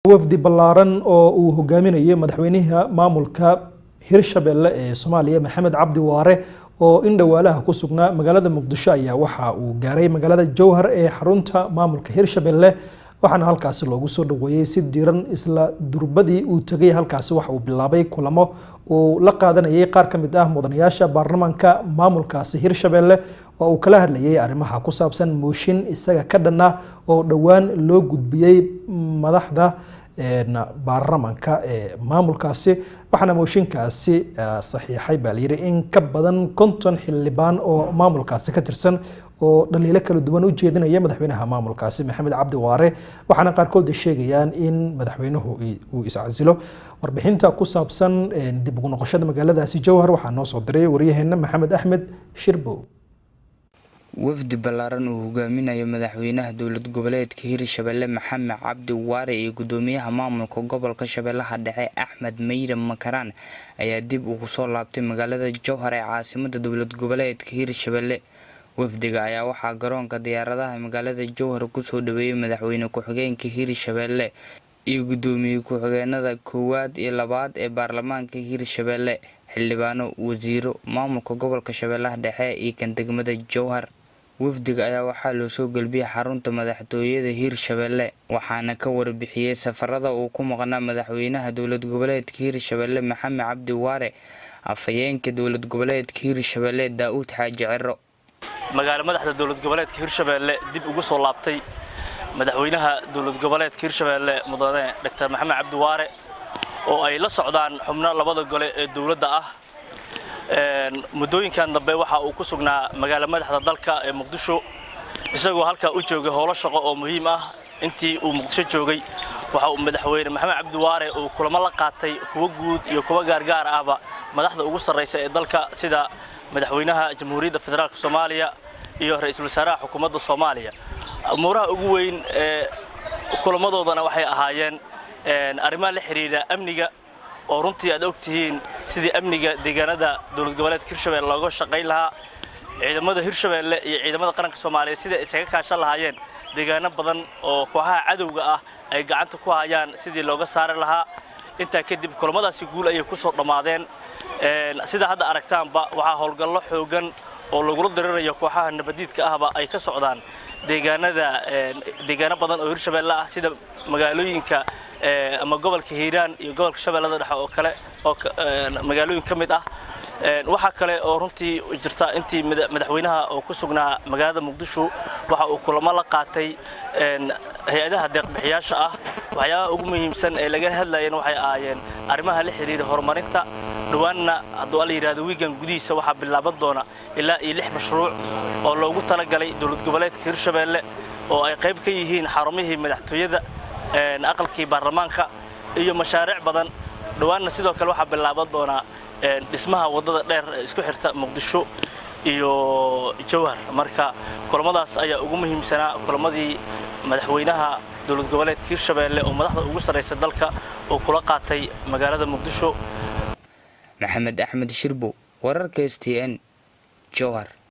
Wafdi ballaaran oo uu hogaaminayay madaxweynaha maamulka Hirshabelle ee Soomaaliya, Maxamed Cabdi Waare, oo in dhowaalaha ku sugnaa magaalada Muqdisho, ayaa waxa uu gaaray magaalada Jowhar ee xarunta maamulka Hirshabelle, waxaana halkaasi loogu soo dhaweeyey si diiran. Isla durbadii uu tegay halkaasi, waxa uu bilaabay kulamo uu la qaadanayay qaar ka mid ah mudanayaasha baarlamaanka maamulkaasi Hirshabelle, oo uu kala hadlayay arrimaha ku saabsan mooshin isaga ka dhan ah oo dhowaan loo gudbiyey madaxda baarlamaanka ee maamulkaasi. Waxaana mooshinkaasi saxiixay, baa layidhi, in ka badan 50 xildhibaan oo maamulkaasi ka tirsan oo dhaliilo kala duwan u jeedinaya madaxweynaha maamulkaasi, Maxamed Cabdi Waare, waxaana qaarkood ay sheegayaan in madaxweynuhu uu iscasilo. Warbixinta ku saabsan dib ugu noqoshada magaaladaasi Jowhar waxaa noo soo diray waryaheena Maxamed Axmed Shirbow. Wafdi ballaaran uu hogaaminayo madaxweynaha dowlad goboleedka Hirshabelle, Maxamed Cabdi Waare, iyo gudoomiyaha maamulka gobolka Shabeellaha Dhexe, Axmed Meyre Makaraan, ayaa dib ugu soo laabtay magaalada Jowhar ee caasimada dowlad goboleedka Hirshabelle. Wafdiga ayaa waxaa garoonka diyaaradaha magaalada Jowhar kusoo dhaweeyay madaxweyne ku-xigeenka Hirshabelle iyo gudoomiye ku-xigeenada koowaad iyo labaad ee baarlamaanka Hirshabelle, xildhibaano, wasiiro, maamulka gobolka Shabeellaha Dhexe iyo kan degmada Jowhar. Wafdiga ayaa waxaa loo soo galbiyay xarunta madaxtooyada Hirshabelle, waxaana ka warbixiyey safarada uu ku maqnaa madaxweynaha dowlad goboleedka Hirshabelle, Maxamed Cabdi Waare, afhayeenka dowlad goboleedka Hirshabelle, Daa-uud Xaaji Ciro. Magaalo madaxda dowlad goboleedka Hirshabelle dib ugu soo laabtay madaxweynaha dowlad goboleedka Hirshabelle, mudane Dr. Maxamed Cabdi Waare, oo ay la socdaan xubno labada gole ee dowladda ah. Muddooyinkan dambe waxa uu ku sugnaa magaalo madaxda dalka ee Muqdisho, isagoo halkaa u joogay howlo shaqo oo muhiim ah. Intii uu Muqdisho joogay, waxa uu madaxweyne Maxamed Cabdi Waare uu kulamo la qaatay, kuwo guud iyo kuwo gaargaar ahba, madaxda ugu sarraysa ee dalka, sida madaxweynaha Jamhuuriyadda Federaalka Soomaaliya iyo ra-iisul wasaaraha xukuumadda Soomaaliya. Umuuraha ugu weyn ee kulamadoodana waxay ahaayeen arrimaha la xidhiidha amniga, oo runtii aad og tihiin sidii amniga deegaanada dowlad goboleedka Hirshabelle looga shaqayn lahaa, ciidamada Hirshabelle iyo ciidamada qaranka Soomaaliyeed sidai isaga kaashan lahaayeen deegaano badan oo kooxaha cadowga ah ay gacanta ku hayaan sidii looga saari lahaa. Intaa kadib kulamadaasi guul ayay ku soo dhammaadeen. Sida hadda aragtaanba, waxaa howlgallo xoogan oo lagula dirirayo kooxaha nabadiidka ahba ay ka socdaan deegaanada, deegaano badan oo Hirshabelle ah, sida magaalooyinka ama gobolka Hiiraan iyo gobolka Shabeellada Dhexe oo kale, oo magaalooyin ka mid ah. Waxaa kale oo runtii jirta, intii madaxweynaha oo ku sugnaa magaalada Muqdisho, waxa uu kulamo la qaatay hay-adaha deeqbixiyaasha ah. Waxyaabaha ugu muhiimsan ee laga hadlayeen waxay ahaayeen arrimaha la xidhiidha horumarinta. Dhowaanna, hadduu Alla yidhahdo, wiigan gudihiisa waxaa bilaaban doona ilaa iyo lix mashruuc oo loogu talagalay dowlad goboleedka Hirshabelle, oo ay qayb ka yihiin xarumihii madaxtooyada, aqalkii baarlamaanka iyo mashaariic badan. Dhowaanna sidoo kale waxaa bilaaban doonaa dhismaha waddada dheer ee isku xirta Muqdisho iyo Jowhar. Marka kulamadaas ayaa ugu muhiimsanaa kulamadii madaxweynaha dowlad goboleedka Hirshabelle oo madaxda ugu sarraysa dalka oo kula qaatay magaalada Muqdisho. Maxamed Axmed Shirbo, wararka STN, Jowhar.